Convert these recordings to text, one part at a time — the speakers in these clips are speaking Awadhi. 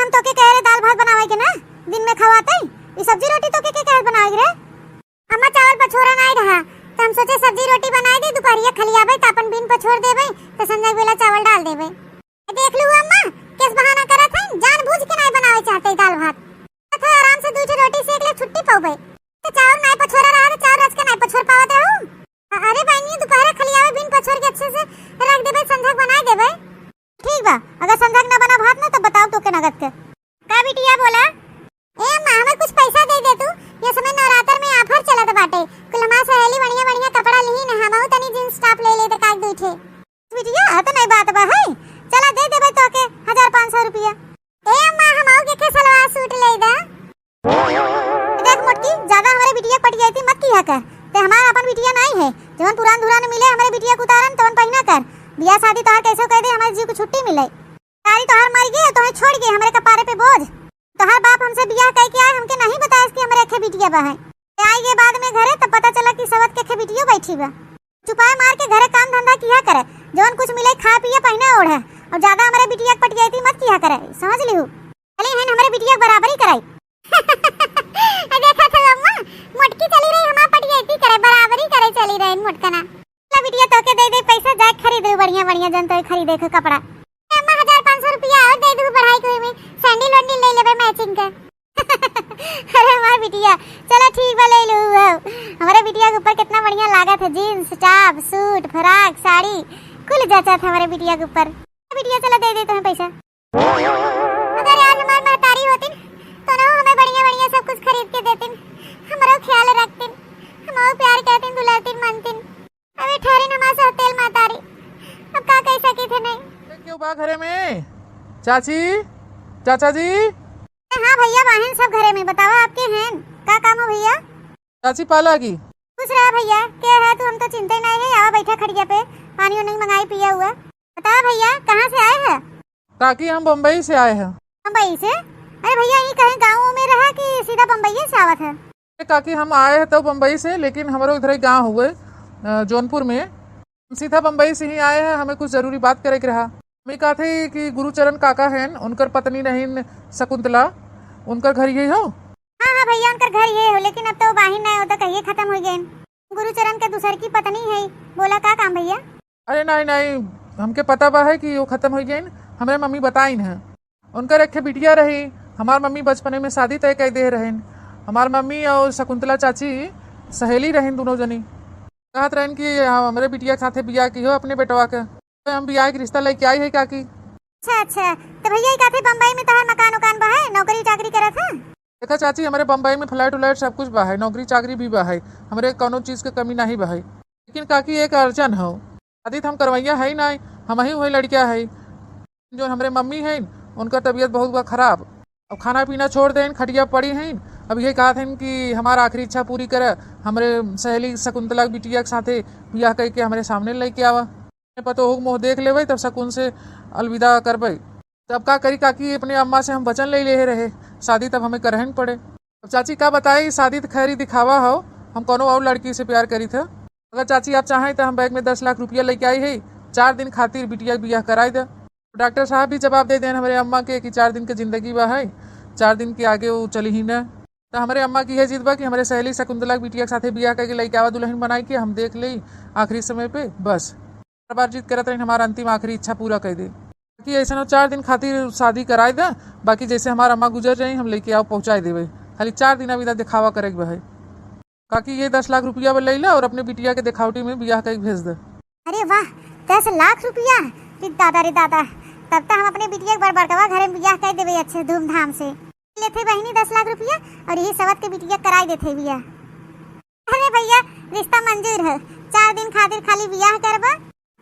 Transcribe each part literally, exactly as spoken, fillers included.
हम तोके कहे रहे दाल भात बनावे के ना, दिन में खवाते। ई सब्जी रोटी तोके के कहे बनावे के रहे? अम्मा, चावल पछोरा नाई रहा, त हम सोचे सब्जी रोटी बनाई दे, दुपहरिया खलियाबे त अपन बीन पछोर देबे, त संझा बेला चावल डाल देबे। देख लू अम्मा, केस बहाना करत है, जानबूझ के नाई बनावे चाहते दाल भात। त थोड़ा आराम से दू ठो रोटी सेक ले, छुट्टी पउबे। त चाउर नाई पछोरा रहा, त चाउर रच के नाई पछोर पावत रहू। अ-, अरे बहिनी, दुपहरे खलियावे बीन पछोर के अच्छे से रख देबे, संझक बनाई देबे। ठीक बा, अगर संझक ना बना भात ना, तब बताओ तोके नगद के। का बिटिया बोला? ए अम्मा, हमें कुछ पैसा दे दे तू, ये समय नवरात्र में offer चलत बाटे, कुल हमार सहेली बढ़िया बढ़िया कपड़ा लिही न, हमहू तनी jeans top ले ले त काट दू ठे। बिटिया, अतने बात बा है, चला दे देबे तोके हजार पाँच सौ रुपया। ए अम्मा, हमहू के खे सलवार सूट ले दा। देख मोटकी, ज्यादा हमरे बिटिया के पटियाती मत किया कर, ते हमार अपन बिटिया नाई है, जवन पुरान धुरान मिले हमरे बिटिया के उतारन तवन पहिना कर। बियाह शादी तोहार कैसे कह दे, हमारे जीव को छुट्टी मिले। कारी तोहार मर गए, तोहे छोड़ गए, हमरे कपारे पे बोझ। तोहार बाप हमसे बियाह कह के आए, हमके नहीं बताया कि हमरे अखे बिटिया बा है। ते आई गए बाद में घरे, तब पता चला कि सवत के अखे बिटियो बैठी बा। चुपाए मार के घरे काम धंधा किया करे, जवन कुछ मिले खा पिए पहिने ओढ़े, और ज्यादा हमरे बिटिया के पटियाती मत किया करे, समझ लिहू। चली हन हमरे बिटिया के बराबरी कराई। आ देखा था अम्मा, मोटकी चली रही हमार पटियाती करे, बराबरी करे चली रही मोटकना। ला बिटिया तोके दे दे पैसा, जाए खरीद लू बढ़िया बढ़िया जन तोहे खरीदे के कपड़ा। ए अम्मा, हजार पाँच सौ रुपया और दे दू बढ़ाई के में sandal वैंडल ले लेबे matching के। अरे हमार बिटिया, चलो ठीक बा, ले लू हो। हमरे बिटिया के ऊपर कितना बढ़िया लागत है, jeans, top, suit, frock, sari, कुल जचत हमरे बिटिया के ऊपर। बिटिया चलो दे दे तुम्हें पैसा। अगर आज हमार महतारी होतिन, तो ना हमें बढ़िया बढ़िया सब कुछ खरीद के देतिन, हमरो ख्याल रखतिन, हमरो प्यार करतिन, दुलारतिन, मानतिन। अबे ठहरिन हमार सौतेल महतारी, अब का कह सकी थे नहीं। अरे, क्यों बा घरे में? चाची, चाचा जी। हाँ भैया, बाहिन सब घरे में। बतावा, आपके हैं का काम हो भैया? चाची, पाला की। खुश रहा भैया, के है तू? हम तो चिंते नहीं है, आवा बैठा खटिया पे, पानी उनी मंगाई पिया हुआ। बतावा भैया, कहाँ से आए हैं? काकी, हम बम्बई से आए हैं। बम्बई से? अरे भैया, ये कहीं गाँव में रहा कि सीधा बम्बई से आवत है? अरे काकी, हम आए हैं तो बम्बई से, लेकिन हमरो इधर ही गाँव हुए, अ, जौनपुर में। हम सीधा बम्बई से ही आए हैं, हमें कुछ जरूरी बात करे के रहा। हमें कहा थे कि गुरुचरण काका हैं, उनकर पत्नी नहीं शकुंतला, उनकर घर यही हो? हाँ, हाँ भैया, उनकर घर यही हो, लेकिन अब तो बाहिन नहीं होता, कहिए खत्म हो गए। गुरुचरण के दूसर की पत्नी है, बोला का काम भैया? अरे नहीं, नहीं, हमके पता बा है कि वो खत्म हो गइन। हमरे मम्मी बताइन है। उनकर एक ठे बिटिया रही, हमार मम्मी बचपने में शादी तय कर दे रहन। हमार मम्मी और शकुंतला चाची सहेली रहन दोनों जनी। कहत रहन कि हमरे बिटिया के साथे बियाह की हो अपने बेटवा के। तो हम बियाह के रिश्ता लेके आई है काकी। अच्छा, अच्छा, तो भैया, ये कहते बम्बई में तोहार मकान उकान बा है, नौकरी चाकरी करत है? देखा चाची, हमरे बम्बई में flat उलैट सब कुछ बा है, नौकरी चाकरी भी बा है, हमरे कौनो चीज के कमी नहीं बा है। लेकिन काकी, एक अर्जन हो, शादी त हम करवैया है ही नहीं, हम ही वही लड़किया है। जो हमरे मम्मी हैं, उनका तबीयत बहुत बा खराब, अब खाना पीना छोड़ देन, खटिया पड़ी हैं। अब ये कहत हैं कि हमार आखिरी इच्छा पूरी करे, हमरे सहेली शकुंतला के बिटिया के साथे बियाह करके हमरे सामने लेके आवा। पतोहू के मुँह देख लेबै, तब शकुन से अलविदा करबै। तब का करी काकी, अपने अम्मा से हम वचन ले ले रहे, शादी तब हमें करहन पड़े। अब चाची का बताई, शादी त खैरी दिखावा हो, हम कोनो और लड़की से प्यार करी थे। अगर चाची आप चाहें तो हम बैंक में दस लाख रुपया लेके आई है, चार दिन खातिर बिटिया के बियाह कराई दे। डॉक्टर साहब भी जवाब दे देन हमरे अम्मा के कि चार दिन के जिंदगी बा है, चार दिन के आगे वो चली ही ना। तो हमरे अम्मा की यह जिद बा कि हमरे सहेली शकुंतला के बिटिया के साथे बियाह करके लेके आवा दुल्हन बनाई के, हम देख लेई आखिरी समय पे, बस। बार बार जिद करत रहिन, हमार अंतिम आखिरी इच्छा पूरा कर दे। कि ऐसे ना चार दिन खातिर शादी कराई दे, बाकी जैसे हमार अम्मा गुजर जाई, हम लेके आओ पहुँचाई देवे। खाली चार दिन अभी दिखावा करे के बा है। काकी, ये दस लाख रुपया ले ला और अपने बिटिया के देखावटी में बियाह करके भेज दे। अरे वाह, दस लाख रुपया? रे दादा, रे दादा, तब तो हम अपने बिटिया के बड़ बड़कवा घरे में बियाह कर देवे अच्छे धूमधाम से। लेथे बहिनी दस लाख रुपया और यही सवत के बिटिया कराई देथे बियाह। अरे भैया, रिश्ता मंजूर है, चार दिन खातिर खाली बियाह करबा,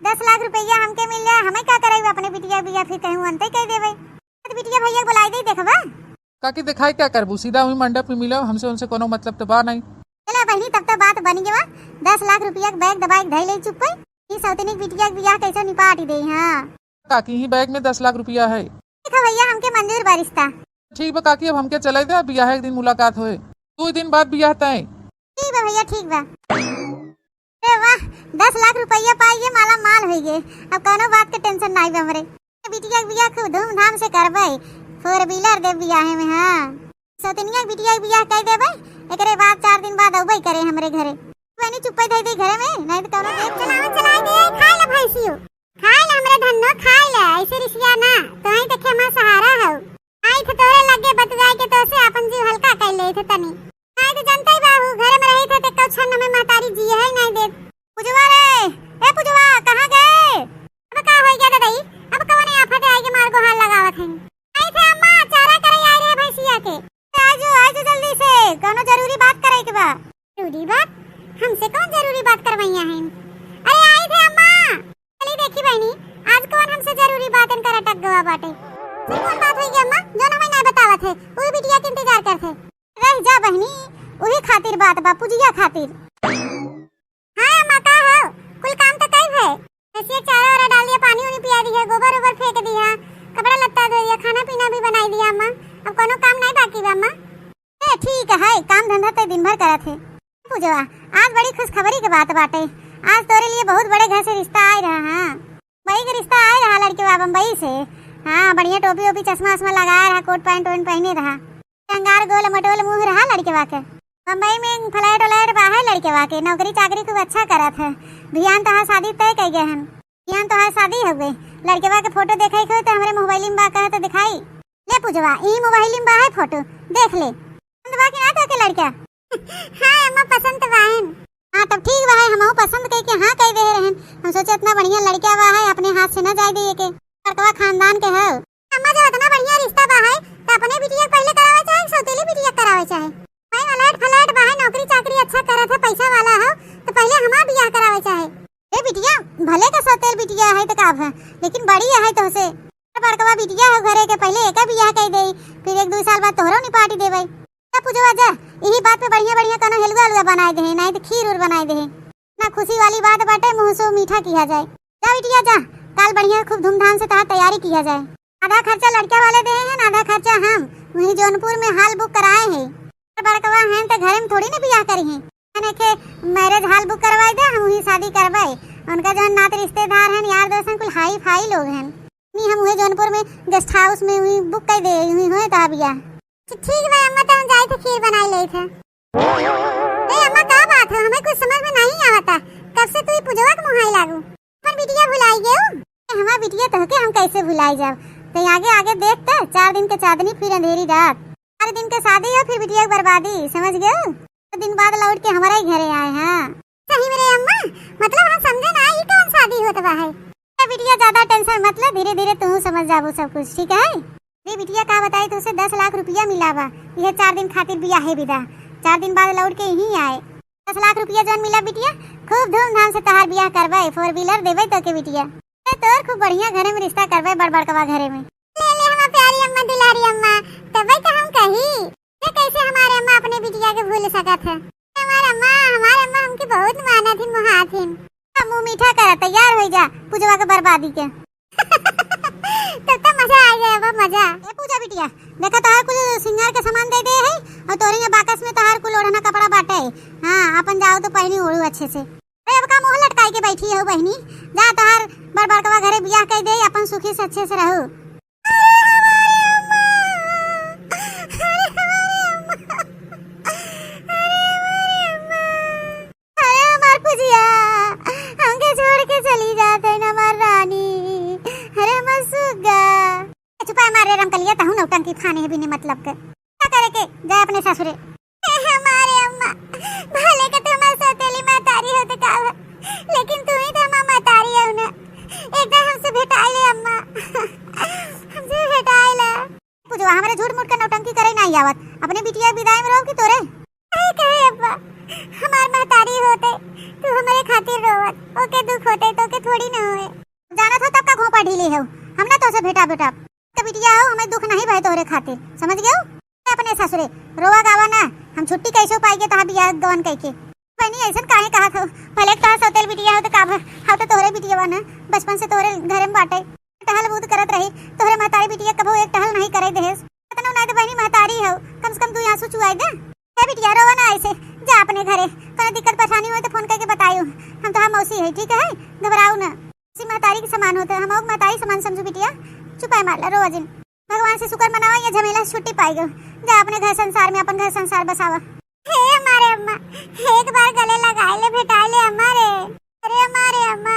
दस लाख रुपया हमके मिल जाए, हमें का कराई, अपने बिटिया बियाह फिर कहूँ अंते कह देवे। तो बिटिया भैया बुलाई दे, देखबा। काकी, दिखाई क्या करबू, सीधा वही मंडप में मिलो हमसे, उनसे कोनो मतलब तो बा नहीं। चला बहिनी, तब तो बात बन गवा। दस लाख रुपया के बैग दबाई के धई ले चुप्पे। ई सौतनी के बिटिया के बियाह कैसे निपाट दे, हाँ। काकी, ही बैग में दस लाख रुपया है। ठीक है भैया, हमके मंजूर बा रिश्ता। ठीक बा काकी, अब हमके चले दे, बियाह एक दिन मुलाकात होए, दो दिन बाद बियाह तय। ठीक बा भैया, ठीक बा। अरे वाह, दस लाख रुपया पाइए, माला माल होइए, अब कौनो बात के tension नाई बा हमरे। बिटिया के बियाह खूब धूमधाम से करबे, Four wheeler देब बियाहे में, हाँ। सौतनिया के बिटिया के बियाह कइ देबै, एकरे बाद चार दिन बाद अउबै करे हमरे घरे। बहिनी चुप्पे धइ दे घरे में, नाहीं त कउनो देख चलावे चलाए दे, खाइ ले भैंसियो। खाइ ले हमरे धन्नो, खाइ ले, अइसे रिसिया ना, तोहीं त खेमा सहारा हउ। आइ थे तोरे लगे बतुआइ के तोसे आपन जीव हल्का कइ लेइ थे तनी। नाहीं त जनतइ बाहु, घरे में रही थे त एक्कउ छन में महतारी जिए है नाहीं देत। पुजवा रे, ए पुजवा, कहाँ गए? अब का होइ गया ददई? अब कवने आफत आइ के मार गोहार लगावत हैं? आइ थे अम्मा, चारा करइ आइ रहे भैंसिया के। आजो, आजो जल्दी से, कउनो जरूरी बात करइ के बा। जरूरी बात? हमसे कउन जरूरी बात करवइया हैं? अरे आइ थे अम्मा, चली देखी बहिनी, आज कउन हमसे जरूरी बात इनकर अटक गवा बाटे। फिर कउन बात होइ गया अम्मा, जउन हमइ नाहीं बतावत है, उही बिटिया के इंतजार करत है। रहि जा बहिनी, उही खातिर बात बा, पुजिया खातिर। हाँ अम्मा, का हो? कुल काम त कइ भए? भैंसिया के चारा वारा डाल दिया, पानी उनी पिया दिया, गोबर ओबर फेंक दिया, कपड़ा लत्ता धो दिया, खाना पीना भी बनाइ दिया अम्मा। अब कउनो काम नाहीं बाकी बा अम्मा। ए, ठीक है, काम धंधा त दिन भर करत है। पुजवा, आज बड़ी खुशखबरी के बात बाटे। आज तोरे लिए बहुत बड़े घर से रिस्ता आइ रहा, हाँ। बम्बई के रिस्ता आइ रहा लड़के बा बम्बई से। हाँ, बढ़िया टोपी ओपी, चश्मा उश्मा लगाए रहा, कोट पैंट ओंट पहिने रहा। अंगार गोल मटोल मुँह रहा लड़कवा के। बम्बई में फ्लैट व्लैट बा है लड़कवा के, नौकरी चाकरी खूब अच्छा करत है। भियान तोहार शादी तय कइ गए हन। भियान तोहार शादी हउवे। लड़कवा के फोटो देखइ के होई त हमरे मोबाइल में बा, कहे त दिखाई। ले पुजवा, ई मोबाइल में बा है फोटो, देख ले। पसंद बा कि ना तोहके लड़का? हाँ अम्मा, पसंद त बाइन। हाँ, तब ठीक बा है, हमहू पसंद कइ के हाँ कइ देहे रहन। हम सोचे इतना बढ़िया लड़का बा है, अपने हाथ से न जाइ दिए के। बड़कवा खानदान के हउ। अम्मा, जब इतना बढ़िया रिस्ता बा है, त अपने बिटिया के पहिले करावे चाहे, सौतेली बिटिया के करावे चाहे? भाई, फ्लैट फ्लैट बा है, नौकरी चाकरी अच्छा करत है, पैसा वाला हउ, त पहिले हमार बियाह करावे चाहे। ए बिटिया, भले का सौतेल बिटिया है त का भा, लेकिन बड़ी है तोहसे। बड़कवा बिटिया हउ घरे के, पहिले एका बियाह कइ देई, फिर एक दुइ साल बाद तोहरो निपाटी देबै। जा पुजवा जा, इही बात पे बढ़िया बढ़िया कउनो हलुआ अलुआ बनाइ देहे, नाहीं त खीर उर बनाइ देहे। ना खुशी वाली बात बाटे, मुँह से मीठा किहा जाए। जा बिटिया जा, काल बढ़िया खूब धूमधाम से तोहार तैयारी किहा जाए। आधा खर्चा लड़का वाले देहे हैं, आधा खर्चा हम वहीं जौनपुर में hall book कराए हैं। बड़कवा हैं त घरे में थोड़ी ना बियाह करी हैं। मैंने के marriage hall book करवाइ दे, हम वहीं शादी करबै। उनका जौन नात रिश्तेदार हैं, यार दोस्त हैं, कुल हाई फाई लोग हैं। नहीं, हम वहीं जौनपुर में guest house में वहीं book कइ दे, वहीं होए त बियाह। ठीक बा अम्मा, त हम जाइत है खीर बनाइ लेइत है। ए अम्मा, का बात है? हमें कुछ समझ में नहीं आवता। कब से तू ई पुजवा के मुहाई लागू? अपन बिटिया भुलाई गयो? ए, हमार बिटिया तोहके हम कैसे भुलाई जाब? तैं आगे आगे देख त, चार दिन के चांदनी फिर अंधेरी रात। चार दिन के शादी हो फिर बिटिया के बर्बादी, समझ गयो? तो दिन बाद लौट के हमारा ही घरे आए हैं। सही में रे अम्मा, मतलब हम समझे ना, ई कौन शादी होत बा है? ए बिटिया, ज्यादा tension मत ले, धीरे धीरे तू समझ जाबू सब कुछ, ठीक है? रे बिटिया, का बताई तोसे, दस लाख रुपया मिला बा, यह चार दिन खातिर बियाहे बिदा, चार दिन बाद लौट के यहीं आए। दस लाख रुपया जौन मिला बिटिया, खूब धूमधाम से तोहार बियाह करबै, four wheeler देबै तोके बिटिया। ए, तोर खूब बढ़िया घरे में रिश्ता करबै, बड़ बड़कवा घरे में। ले ले हमार प्यारी अम्मा, दुलारी अम्मा, तबै तो हम कही, ये कैसे हमारे अम्मा अपने बिटिया के भूल सकत है? हमार अम्मा, हमार अम्मा हमके बहुत मानत हिन, मोहात हिन। अब मुंह मीठा कर, तैयार होइ जा पूजवा के बर्बादी के। तब तो मजा आ जाए, अब मजा। ए पूजा बिटिया, देखा तोहार कुल सिंगार के सामान दे दे है और तोरे यहाँ बाकस में तोहार कुल ओढ़ना कपड़ा बाटे। हाँ, अपन जाओ तो पहनी ओढ़ू अच्छे से। अरे अब का मुंह लटकाई के बैठी हो बहिनी, जा तोहार बड़ बड़कवा घरे बियाह कर दे, अपन सुखी से अच्छे से रहू। अरे हमारे अम्मा, अरे हमारे अम्मा, अरे हमारे अम्मा, अरे हमार पुजिया, हमके छोड़ के चली जात है ना हमार रानी, अरे हमार सुग्गा। चुपा मारे रमकलिया, तहु नौटंकी फाने है बिने मतलब के। का करे के, जाए अपने ससुरे। ए हमारे अम्मा, भले के तू हमार सौतेली महतारी हो तो का हुआ, लेकिन तू ही तो हमार महतारी हो ना। एक बार हमसे भेटाई ले अम्मा, हमसे भेटाई ले। पूजवा, हमरे झूठ मूठ के नौटंकी करे नहीं आवत। अपने बिटिया के विदाई में रहो कि तोरे? अरे कहे अब्बा, हमार महतारी होते, तू हमरे खातिर रोवत, ओके दुख होते, तोके थोड़ी ना होए। जानत हो तब का घोंपा ढीले हो, हम ना तोसे भेटा भेटा। तो बिटिया हो, हमें दुख नहीं भय तोहरे खातिर, समझ गयो? अपने ससुरे रोवा गावा ना, हम छुट्टी कैसे पाएंगे तहाँ बियाह गवन कह के। बहनी ऐसन काहे कहा था, भले तहाँ सौतेल बिटिया हो तो का भ-, हो तो तोहरे बिटिया बा ना, बचपन से तोहरे घरे में बाटे, टहल बूद करत रही, तोहरे महतारी बिटिया कभो एक टहल नहीं करे देहेस। इतना उनाई तो बहनी महतारी हो, कम से कम दू आंसू चुआई दे। ए बिटिया रोवा ना ऐसे, जा अपने घरे, कोनो दिक्कत परेशानी होए तो फोन करके बतायू, हम तोहार मौसी है, ठीक है, घबराऊ ना। सी महतारी के समान होते, हम महतारी समान समझू बिटिया, चुपाई मार ला, रोवा जिन। भगवान से शुक्र मनावा, ये झमेला से छुट्टी पाई गयो। जा अपने घर संसार में अपन घर संसार बसावा। हे हमारे अम्मा, एक बार गले लगाए ले, भेटाए ले अम्मा रे। अरे हमारे अम्मा।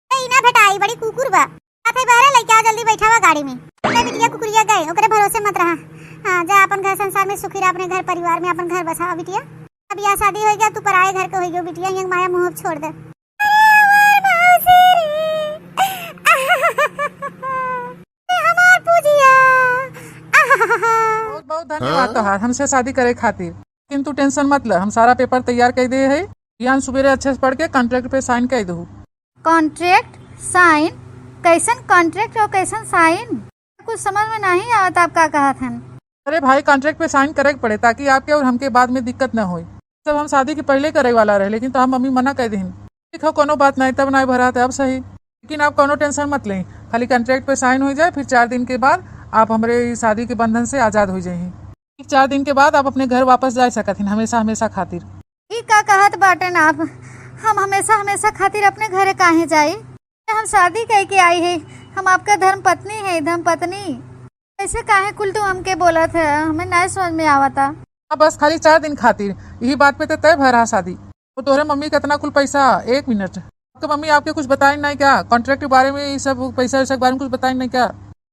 ए, ई ना भेटाई, बड़ी कुकुर बा। आथे बहरे लइके आ, जल्दी बैठावा गाड़ी में। ले बिटिया कुकुरिया गए, ओकरे भरोसे मत रहा। हाँ, जा अपन घर संसार में सुखी रहा, अपने घर परिवार में अपन घर बसावा बिटिया। अब या शादी हो गया, तू पराए घर के हो गयो बिटिया, ये माया मोह छोड़ दे। अरे हमार मौसी रे। ए हमार पूजिया। बहुत बहुत धन्यवाद तोहार हमसे शादी करे खातिर। किंतु टेंशन मत ल, हम सारा पेपर तैयार कर दे है। बिहान सुबेरे अच्छे से पढ़ के कॉन्ट्रैक्ट पे साइन कर दहू। Contract sign? कैसन कॉन्ट्रैक्ट और कैसन साइन? कुछ समझ में नहीं आवत आप का कहत हन। अरे भाई, कॉन्ट्रैक्ट पे साइन करे के पड़े ताकि आपके और हमके बाद में दिक्कत न होई। सब हम शादी के पहले करे वाला रहे, लेकिन तो हम मम्मी मना कर दीन। ठीक है, कोनो बात नहीं, तब नहीं भरा था, अब सही। लेकिन आप कोनो टेंशन मत लें, खाली कॉन्ट्रैक्ट पे साइन हो जाए, फिर चार दिन के बाद आप हमरे ई शादी के बंधन से आजाद हो जाए। फिर चार दिन के बाद आप अपने घर वापस जा सकत हैं हमेशा हमेशा खातिर। ई का कहत बाटेन आप? हम हमेशा हमेशा खातिर अपने घरे काहे जाई? हम शादी कई के आई है, हम आपका धर्म पत्नी है, धर्म पत्नी। ऐसे काहे कुल तू हमके बोलत है, हमें नहीं समझ में आवता। अब बस खाली चार दिन खातिर, यही बात पे तो तय भय रहा शादी। वो तोहरे मम्मी कितना कुल पैसा, एक मिनट, आपके मम्मी आपके कुछ बताइन नहीं क्या कॉन्ट्रैक्ट के बारे में, ये सब पैसा वैसा के बारे में कुछ बताइन नहीं क्या?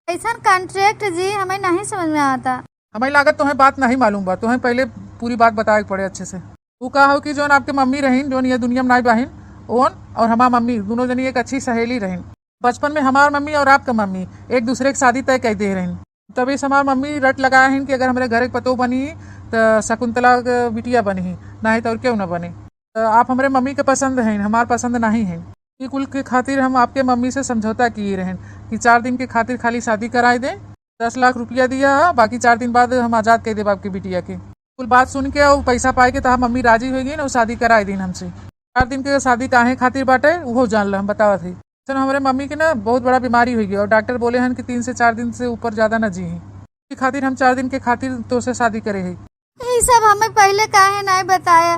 ऐसा कॉन्ट्रैक्ट जी हमें नहीं समझ में आवता। हमें लागत तुम्हें बात नहीं मालूम बा, तुम्हें पहले पूरी बात बताए के पड़े अच्छे से। वो का हो कि जोन आपके मम्मी रहीन, जोन ये दुनिया में नाई बाहिन, ओन और हमार मम्मी दोनों जनी एक अच्छी सहेली रहीन। बचपन में हमार मम्मी और आपका मम्मी एक दूसरे की शादी तय कर दे रहीन। तभी से हमार मम्मी रट लगाए हैं कि अगर हमरे घर एक पतोह बनी तो शकुंतला के बिटिया बनी, नहीं तो और क्यों ना बने। तो आप हमरे मम्मी के पसंद हैं, हमार पसंद नहीं है। ये कुल के खातिर हम आपके मम्मी से समझौता किए रहें कि चार दिन के खातिर खाली शादी कराए दें, दस लाख रुपया दिया है, बाकी चार दिन बाद हम आजाद कर देब आपके बिटिया के। कुल बात सुन के और पैसा पाए के तो हम मम्मी राजी हो गई ना, शादी कराए दीन हमसे। चार दिन के शादी काहे खातिर बाटे, वो जान लो, हम बतावत है। सुन, हमरे मम्मी के ना बहुत बड़ा बीमारी हो गई और डॉक्टर बोले हैं कि तीन से चार दिन से ऊपर ज्यादा ना जी। ई खातिर हम चार दिन के खातिर तोसे शादी करे है। ये सब हमें पहले काहे नहीं बताया?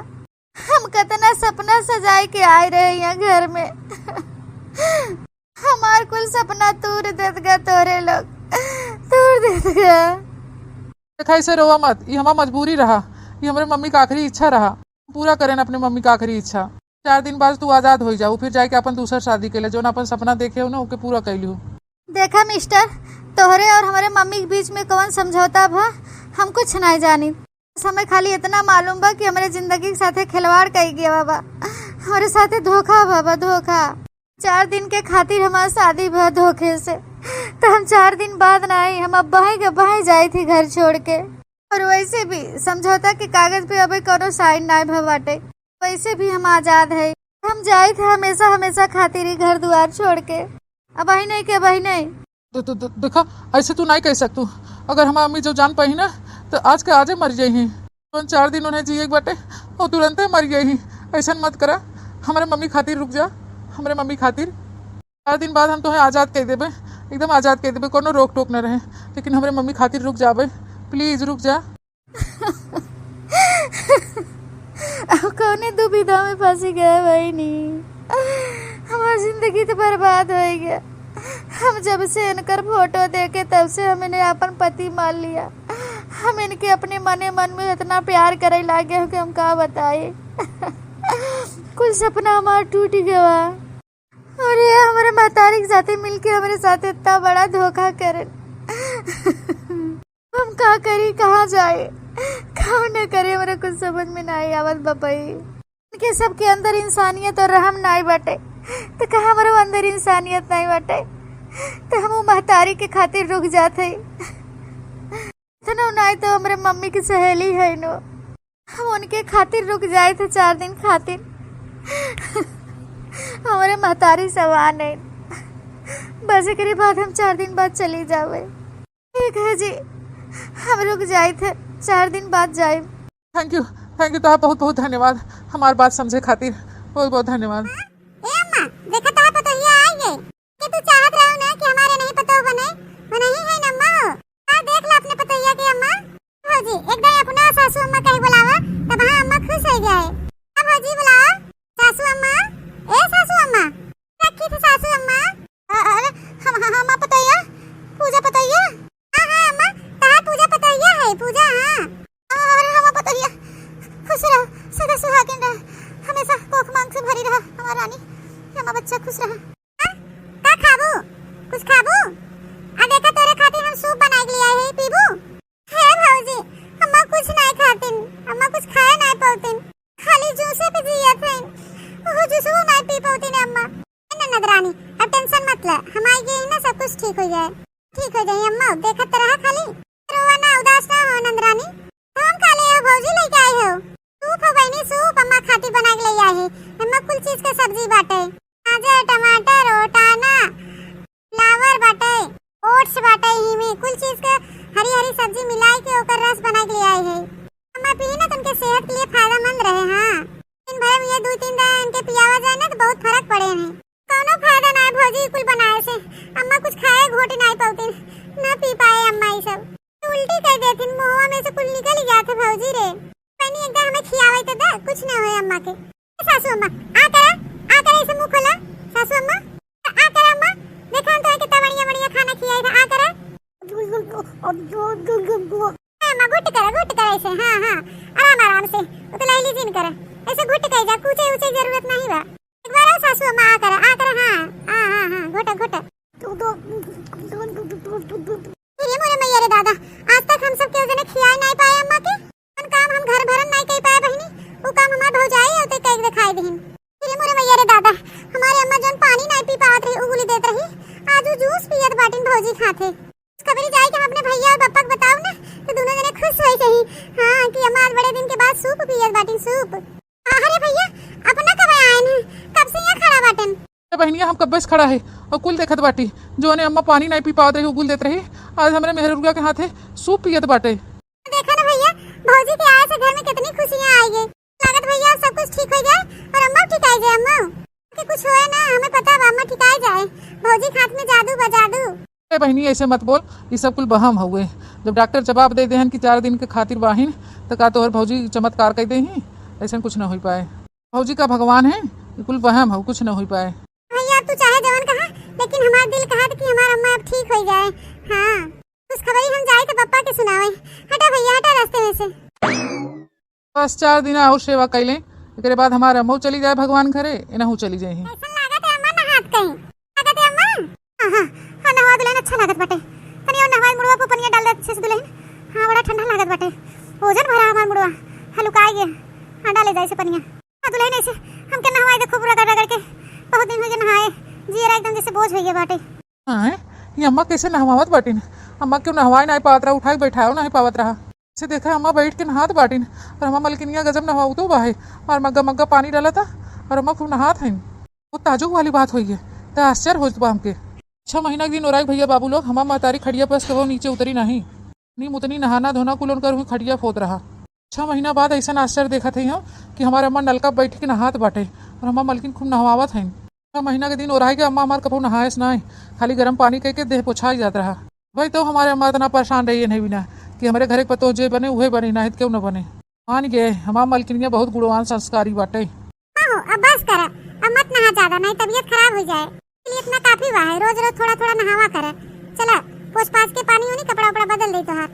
हम कितना सपना सजाए के आए रहे यहाँ घर में। हमार कुल सपना तूर देत गा तोरे लोग, तूर देत गा। देखा, ऐसे रोवा मत, ये हमार मजबूरी रहा, ये हमरे मम्मी का आखिरी इच्छा रहा, पूरा करें अपने मम्मी का आखिरी इच्छा। चार दिन बाद तू आजाद हो जाऊ, फिर जाके अपन दूसर शादी के ले, जोन अपन सपना देखे हो ना, ओके पूरा कर लियो। देखा मिस्टर, तोहरे और हमरे मम्मी के बीच में कौन समझौता भा, हम कुछ नहीं जानी। बस हमें खाली इतना मालूम बा कि हमरे जिंदगी के साथे खिलवाड़ कई गया बाबा, हमरे साथे धोखा बाबा, धोखा। चार दिन के खातिर हमार शादी भा धोखे से, तो हम चार दिन बाद नहीं, हम अब बहे के बहे जाए थी घर छोड़ के। और वैसे भी समझौता के कागज पे अभी कोनो साइन नहीं भा बाटे। वैसे भी हम आजाद है, हम जाइत है हमेशा हमेशा खातिर ही घर दुआर छोड़ के। अब आई नहीं के, अब आई नहीं। दे-, दे-, दे-, देखा, ऐसे तू नहीं कह सकतू। अगर हमार मम्मी जो जान पाई ना, तो आज के आजे मर जाई। कौन चार दिन उन्हें जिए के बाटे, वो तुरंते मर गई। ऐसन मत करा, हमरे मम्मी खातिर रुक जा, हमरे मम्मी खातिर। चार दिन बाद हम तोहे आजाद कर देबे, एकदम आजाद कर देबे, कोनो रोक टोक न रहे, लेकिन हमरे मम्मी खातिर रुक जाबे, प्लीज रुक जा। अब कौने दुविधा में फंसी गए बहिनी, हमार जिंदगी तो बर्बाद हो गया। हम जब से इनकर फोटो देखे, तब से हम इन्हें अपन पति मान लिया। हम इनके अपने मने मन में इतना प्यार करे लागे हो कि हम का बताई। कुल सपना हमार टूट गवा। अरे, हमरे महतारी के साथे मिलके हमरे साथे इतना बड़ा धोखा करन। हम का करी, कहाँ जाए, का न करे, हमरा कुछ समझ में नाई आवत बा बई। इनके सबके अंदर इंसानियत और रहम नाई बाटे, तो का हमरो अंदर इंसानियत नाई बाटे? तो हम उ महतारी के खातिर रुक जात हई। इतना नाई तो हमरे मम्मी की सहेली है नो, हम उनके खातिर रुक जाए थे चार दिन खातिर। हमरे महतारी सवान है, बस एकरे बाद हम चार दिन बाद चली जावे। ठीक है जी, हम रुक जाइत है, चार दिन बाद जाइब। थैंक यू, थैंक यू, तोहार बहुत बहुत धन्यवाद हमार बात समझे खातिर, बहुत बहुत धन्यवाद। ए अम्मा, देखा तोहार पतोहिया आई गई। कि तू चाहत रहो ना कि हमारे नहीं पतोह बने, वो नहीं है ना अम्मा हो। हाँ, देख ला अपने पतोहिया के अम्मा। भौजी, एक दाई अपना सासू अम्मा कहीं बुलावा, तब हाँ अम्मा खुश हो जाए। हाँ भौजी बुलावा, सासू अम्मा, ए सासू अम्मा, रखी थी सासू अम्मा। अ-, अरे, हम, हम, हम पतोहिया, ठीक हो जाई अम्मा, देखत तो रहा खाली। रोवा ना, उदास ना हो नंदरानी। तो हम का ले हो भौजी लेके आई हो? सूप हो बहिनी, सूप अम्मा खातिर बना के ले आई है। अम्मा कुल चीज के सब्जी बाटे, गाजर, टमाटर, ओटाना, फ्लावर बाटे, ओट्स बाटे, ही में कुल चीज के हरी हरी सब्जी मिलाई के ओकर रस बना के ले आई है। अम्मा पी ना, तुमके सेहत के लिए फायदेमंद रहे। हाँ, दिन भर में ये दो तीन दाना इनके पियावा जाए ना तो बहुत फर्क पड़े है। कौनो फायदा ना है भौजी कुल बनाए से, अम्मा कुछ खाए घोटे ना पाउतिन, ना पी पाए अम्मा ये सब। तो उल्टी कर देथिन, मुंहवा में से कुल निकल गया था भौजी रे। बहिनी एकदम हमें खियावे तो दे, कुछ ना होए अम्मा के। ए सासू अम्मा, आ करा, आ करा, ऐसे मुंह खोला। सासू अम्मा, आ करा अम्मा, देखा हम तो कितना बढ़िया बढ़िया खाना खियाई था, आ करा। ए अम्मा, घुट करा, घुट करा ऐसे, हाँ, हाँ, आराम, आराम से, उतला ही लीजिन करा। ऐसे घुट के जा, कूचे ऊंचे जरूरत नहीं बा। एक बार और सासू अम्मा आ करा, आ करा, हाँ, हाँ, हाँ, हाँ, घोटा, घोटा। अरे मोरे मैया रे दादा, आज तक हम सब केहू जने खियाए नाई पाए अम्मा के। कौन काम हम घर भरन नाई कई पाए बहिनी, उ काम हमार भौजाई होते कई दिखाई दहिन। अरे मोरे मैया रे दादा, हमारे अम्मा जौन पानी नाई पी पावत रही, उ गुली देत रही, आज उ जूस पियत बाटिन भौजी खाते। खबरी जाए के हम अपने भैया और बप्पा के बताऊ ना, तो दोनों जने खुश होई सही। हाँ, कि अम्मा आज बड़े दिन के बाद सूप पियत बाटिन, सूप। अरे भैया, अपना कब आए हैं? कब से यहाँ खड़ा बाटन? ए बहिनिया, हम कब्बे से खड़ा है और कुल देखत बाटी। जौने अम्मा पानी नाई पी पावत रही, उ गुल देत रही, आज हमरे मेहरुआ के हाथे सूप पियत बाटे। देखा ना भैया, भौजी के आए से घर में कितनी खुशियाँ आई गई। लागत भैया, सब कुछ ठीक हो जाए और अम्मा ठीक आई जाए। अम्मा के कुछ होए ना, हमें पता बा, अम्मा ठीक आई जाए। भौजी के हाथ में जादू बा, जादू। ए बहिनी, ऐसे मत बोल, ई सब कुल बहम हउए। जब डॉक्टर जवाब दे देहन कि चार दिन के खातिर बाहिन, त का तोहर भौजी चमत्कार कर देही? ऐसन कुछ न हो पाए। भौजी का भगवान है, ई कुल बहम हउ, कुछ न हो पाए। भैया, तू चाहे जवन कहा, लेकिन हमार दिल कहा कि हमार अम्मा अब ठीक हो जाए। हाँ, खुशखबरी हम जाए तो पप्पा के सुनावे। हटा भैया, हटा रास्ते में से। बस चार दिन और सेवा कैले, एकरे बाद हमार अम्मो चली जाए भगवान घरे, एनहू चली जाए। ऐसा लागत है अम्मा नहात कहीं। लागत है अम्मा? हाँ, हाँ, हाँ, नहवा दुलहिन, अच्छा लागत बाटे। तनी और नहवाई, मुड़वा पे पनिया डाल दे अच्छे से दुलहिन। हाँ, बड़ा ठंडा लागत बाटे। ओजन भरा हमार मुड़वा, हलुकाई गया। हाँ, डाले जाए से पनिया। हाँ दुलहिन, ऐसे हमके नहवाई दे खूब रगड़ रगड़ के। बहुत दिन हो गए नहाए, जियरा एकदम जैसे बोझ हो गया बाटे। हाँ, ये अम्मा कैसे नहवावत बाटिन? अम्मा क्यों नहवाए नाई पावत रहा, उठाए बैठाए नाई पावत रहा। से देखा, अम्मा बैठ के नहात बाटिन और हमार मलकिनिया गजब नहावतो बा है। और मग्गा मग्गा पानी डाला था और अम्मा खूब नहात हइन। वो ताजुब वाली बात होई है, त आश्चर्य होत बा हमके। छह महीना के दिन ओराई भैया बाबू लोग, हमार महतारी खटिया पर से कबो नीचे उतरी नहीं। नीम उतनी नहाना धोना कुल उनकर हुई खटिया फोत रहा। छह महीना बाद ऐसन आश्चर्य देखत हई हम कि हमार अम्मा नलका बैठ के नहात बाटे और हमार मलकिन खूब नहवावत हइन। छह महीना के दिन ओराई के अम्मा हमार कबो नहायस नाई, खाली गरम पानी कइके देह पोछाई जात रहा। भाई तो हमारे अम्मा इतना परेशान रही है नहीं बिना कि हमरे घरे के पतोह जे बने उहे बने, नाहीं त केहू न बने। मान गए, हमार मलकिनिया बहुत गुणवान संस्कारी बाटे। हाँ हो, अब बस करा, अब मत नहा ज्यादा, नहीं तबीयत खराब हो जाए। के लिए इतना काफी बा है, रोज रोज थोड़ा थोड़ा नहावा करे। चला, पोछ पाछ के पानी होनी, कपड़ा उपड़ा बदल दे तोहार।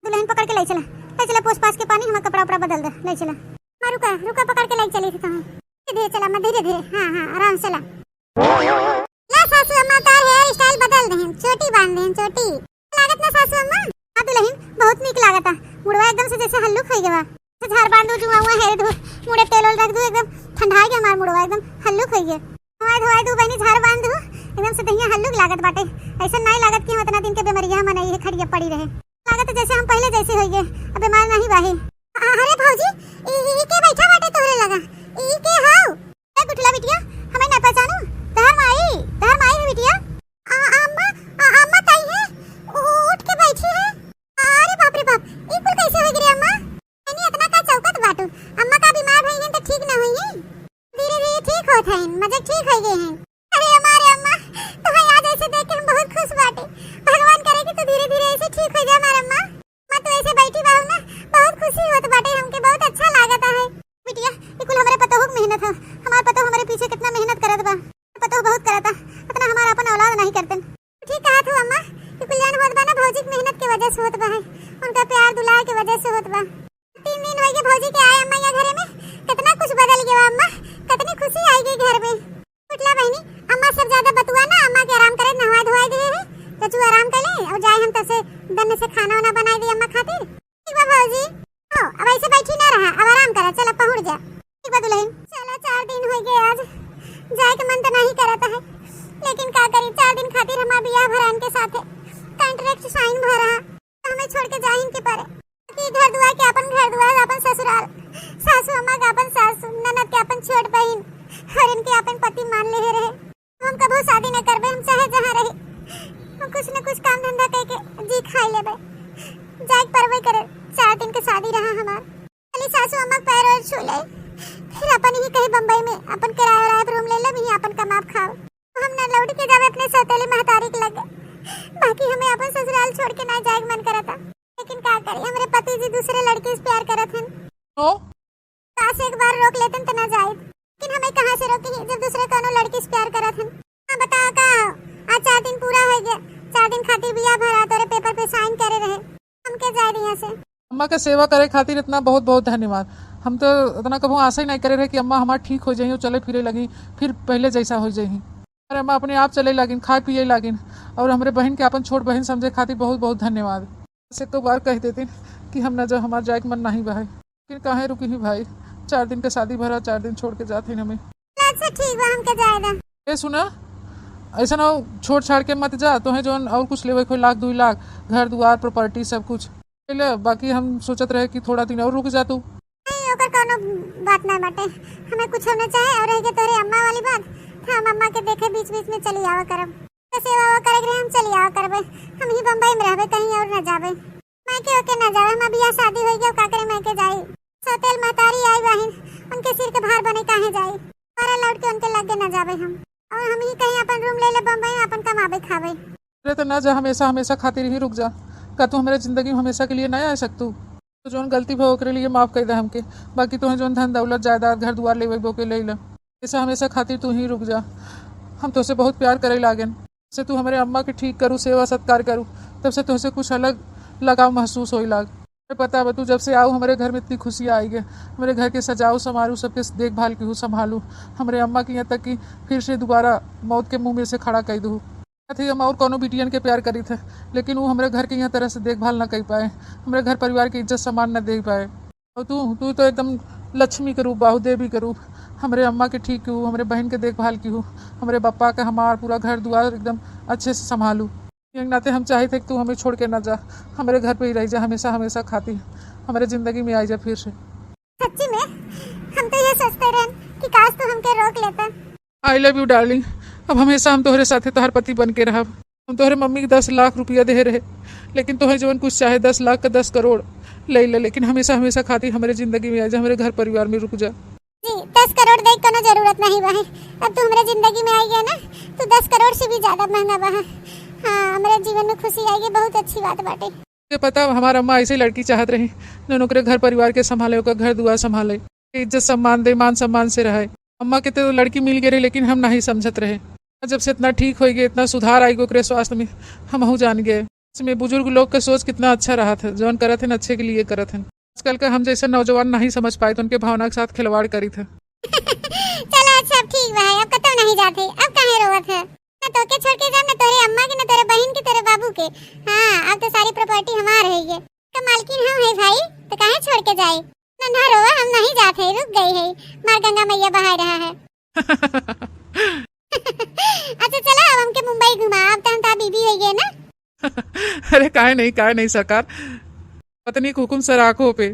दुलहिन पकड़ के ले चला, ले चला पोछ पाछ के पानी, हमार कपड़ा उपड़ा बदल दे, ले चला। हाँ, रुका, रुका, पकड़ के ले चली थी तुम्हें। धीरे धीरे चला, मैं धीरे धीरे, हाँ, हाँ, आराम से चला। ला सासू अम्मा, तार हेयर स्टाइल बदल दे हैं, चोटी बांध दे हैं, चोटी। लागत ना सासू अम्मा? हाँ दुलहिन, बहुत नीक लागता। मुड़वा एकदम से जैसे हल्लुक हो गया। झार बांध दू, जुआ हुआ हेयर धो, मुड़े तेल ओल रख दू, एकदम ठंडा गया हमार मुड़वा, एकदम हल्लुक हो गया। हमारे धोआई दू बहनी, झार बांध दू, एकदम से दहिया हल्लुक लागत बाटे। ऐसा नहीं लागत कि हम इतना दिन के बीमारियां मनाई है, खटिया पड़ी रहे। लागत जैसे हम पहले जैसे हो गए, अब बीमार नहीं बाही। अ-, अरे भौजी, ई, ई के बैठा बाटे तोहरे लगा? ई के हौ? ए गुठला बिटिया, हमें ना पहचानू? तहर माई, तहर माई है बिटिया। आ, अम्मा, आ, अम्मा ताई है, उ-, उठ के बैठी है। अरे बाप रे बाप, ई कुल कैसे हो गई रे अम्मा? यानी इतना का चौकत बाटू? अम्मा का बीमार भई हैं तो ठीक ना हुई हैं? धीरे धीरे ठीक होत हैं, मजे ठीक हो गए हैं। अरे हमारे अम्मा, तुम्हें आज ऐसे देख के हम बहुत खुश बाटे। भगवान करे कि तू धीरे धीरे ऐसे ठीक हो जा हमारे अम्मा। अम्मा, तू ऐसे बैठी बाहू ना, बहुत खुशी होत बाटे, हमके बहुत अच्छा लागत है। बिटिया, ये कुल हमरे पतोह के मेहनत है। हमार पतोह हमरे पीछे कितना मेहनत करत बा। पतोह बहुत करता, इतना हमार अपन औलाद नहीं करतन। ठीक कहा तू अम्मा, ये कल्याण होत बा ना भौजी की मेहनत के वजह से होत बा है, उनका प्यार दुलार के वजह से होत बा। तीन दिन हो गए भौजी के आए अम्मा यहाँ घरे में, कितना कुछ बदल गया अम्मा, कितनी खुशी आई गई घर में। उठला बहनी, अम्मा सब ज्यादा बतुआ ना, अम्मा के आराम करे, नहवा धोवाई दे है, तो तू आराम कर ले और जाए हम तब से दन से खाना वाना बनाई दे अम्मा खातिर। ठीक बा भौजी। हो, अब ऐसे बैठी ना रहा, अब आराम करा, चला पहुँच जा। ठीक बा दुलहिन। चला, चार दिन हो गए आज, जाए के मन तो नहीं करत है, लेकिन का करी, चार दिन खातिर हमार बियाह भरान के साथ है, कॉन्ट्रैक्ट साइन भा रहा, तो हमें छोड़ के जाहिन के परे। कि घर दुआर के अपन घर दुआर, अपन ससुराल, सासू अम्मा के अपन सासू, ननद के अपन छोट बहिन, और इनके अपन पति मान ले रहे। हम कबो शादी न करबे, हम चाहे जहाँ रही, हम कुछ न कुछ काम धंधा करके जी खाई लेबे। जाए के परबे करे, चार दिन के शादी रहा हमार। खाली सासू अम्मा के पैर और छू ले, फिर अपन ही कहीं बम्बई में अपन किराया उराया पे रूम ले ले, वहीं अपन कमाब खाओ। हम न लौट के जाबे अपने सौतेली महतारी के लगे, बाकी हमें अपन ससुराल छोड़ के ना जाए के मन करता। लेकिन का करी, हमरे पति जी दूसरे लड़की से प्यार करत हन। तो? काश एक बार रोक लेतन त ना जाइत, लेकिन हमें कहाँ से रोकी, जब दूसरे कोनो लड़की से प्यार करत हन। हाँ बताओ का हो, आज चार दिन पूरा हो गया, चार दिन खातिर बिया भरा तोरे पेपर पे साइन करे रहे, हमके जाए दिया से। अम्मा के सेवा करे खातिर इतना बहुत बहुत धन्यवाद। हम तो इतना कबो आशा ही नहीं करे रहे कि अम्मा हमार ठीक हो जाई और चले फिरे लगी, फिर पहले जैसा हो जाई। अरे अम्मा अपने आप चले लागिन, खाए पिए लागिन, और हमरे बहन के अपन छोट बहन समझे खातिर बहुत बहुत धन्यवाद। बस एक बार कह देतिन कि हम ना जा, हमार जाए के मन नहीं बा है, लेकिन काहे रुकी ही भाई, चार दिन के शादी भरा, चार दिन छोड़ के जात ही हमें। अच्छा ठीक बा, हमके जाए दा। ए सुना, ऐसा ना हो, छोड़ छाड़ के मत जा, तोहे जौन और कुछ लेवे के हो, लाख दुई लाख, घर दुआर प्रॉपर्टी सब कुछ ले ले, बाकी हम सोचत रहे कि थोड़ा दिन और रुक जा तू। नहीं, ओकर कोनो बात ना बाटे, हमें कुछ ना चाहे। और रह गई तोरे अम्मा वाली बात, तो हम अम्मा के देखे बीच बीच में चली आवा करब, तो सेवा वेवा करे के रहे, हम चली आवा करबे, हम ही बम्बई में रहबे, कहीं और ना जाबे। मायके ओके ना जाबे, हम बियाह शादी हो गया, का करे मायके जाई? सौतेल महतारी आई बहिन, उनके सिर के भार बने काहे जाई? हमारा लौट के उनके लगे ना जाबे हम, और हम ही कहीं अपन रूम ले ले बम्बई में, अपन कमाबे खाबे। अरे तो ना जा, हमेशा हमेशा खातिर ही रुक जा। का तू हमारे जिंदगी में हमेशा के लिए ना आ सकतू? तो जौन गलती भा ओकरे लिए माफ कर दे हमके, बाकी तोहे जौन धन दौलत जायदाद घर दुआर लेवे बो के ले ले, हमेशा हमेशा खातिर तू ही रुक जा। हम तोसे बहुत प्यार करे लागेन, से तू हमारे अम्मा के ठीक करू, सेवा सत्कार करू, तब से तोसे कुछ अलग लगाव महसूस होई लाग। अरे पता बा तू जब से आऊ हमारे घर में इतनी खुशियाँ आई गए, हमारे घर के सजाऊ समारू सबके देखभाल की हूँ संभालू, हमारे अम्मा की यहाँ तक कि फिर से दोबारा मौत के मुँह में से खड़ा कर दू। थी हम और कोनो बिटियन के प्यार करी थे, लेकिन वो हमरे घर के यहाँ तरह से देखभाल ना कर पाए, हमरे घर परिवार के इज्जत सम्मान ना दे पाए। और तू तू तो एकदम लक्ष्मी के रूप बाहू, देवी के रूप। हमरे अम्मा के ठीक की हूँ, हमरे बहन के देखभाल की हूँ, हमरे बप्पा के, हमार पूरा घर दुआर एकदम अच्छे से संभालू। ये नाते हम चाहे थे कि तू हमें छोड़ के ना जा, हमरे घर पे ही रह जा हमेशा हमेशा खातिर, हमरे जिंदगी में आई जा फिर से। सच्ची में हम तो ये सोचते रहन कि काश तू हमके रोक लेता। I love you darling. अब हमेशा हम तोहरे साथे तोहर पति बन के रहब। हम तोहरे मम्मी के दस लाख रुपया दे रहे, लेकिन तोहे जवन कुछ चाहे, दस लाख का दस करोड़ ले ले, लेकिन हमेशा हमेशा खातिर हमरे जिंदगी में आ जा, हमरे घर परिवार में रुक जा। जी, दस करोड़ दे कोनो जरूरत नहीं बा है। अब तू हमरे जिंदगी में आई गया ना, तो दस करोड़ से भी ज्यादा महंगा बा है। हाँ, हमरे जीवन में खुशी आई गई, बहुत अच्छी बात बाटे। के पता, हमार अम्मा ऐसे लड़की चाहत रही, जौन ओकरे घर परिवार के संभाले, ओकर घर दुआर संभाले, इज्जत सम्मान दे, मान सम्मान से रहे। अम्मा के तो लड़की मिल गए रहे, लेकिन हम नहीं समझत रहे। जब से इतना ठीक हो गए, इतना सुधार आई गए ओकरे स्वास्थ्य में, हमहू जान गए। इसमें बुजुर्ग लोग के सोच कितना अच्छा रहत है, जौन करत हैं अच्छे के लिए करत हैं। आजकल का हम जैसे नौजवान नहीं समझ पाए, तो उनके भावना के साथ खिलवाड़ करी थे। चला अच्छा, अब ठीक बा, अब कतौ नहीं जात है, अब काहे रोवत है? ना तोके छोड़ के जाब, ना तोरे अम्मा के, ना तोरे बहिन के, तोरे बाबू के। हाँ, अब तो सारी प्रॉपर्टी हमार है ये। का मालकिन हम है भाई, तो काहे छोड़ के जाए? ना, ना रोवा, हम नहीं जात है, रुक गई है, मार गंगा मैया बहाय रहा है। अच्छा चला, अब हमके मुंबई घुमा, अब तो हम तार बीबी हो गए ना। अरे काहे नहीं, काहे नहीं सरकार, पत्नी के हुकुम सर आंखों पे।